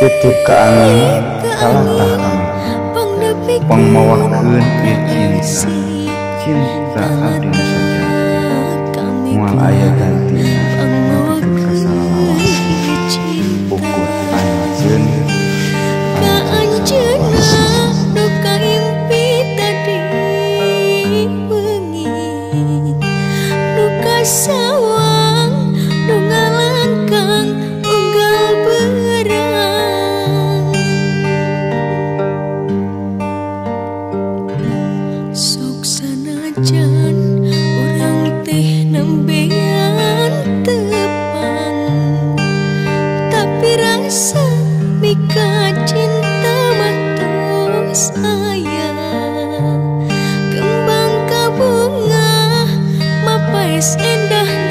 Titip ka angin kalatah kami pangmawakeun ieu cinta cinta abdi nu sajati moal aya gantina nepikeun ka salawasna ukur anjeun anjeunna nu kaimpi tadi wengi nu kasawang nu ngalangkang unggal berang sok sanajan urang teh nembean tepang tapi rasa mika cinta mah tos aya kembang ka bunga mapaes endahna.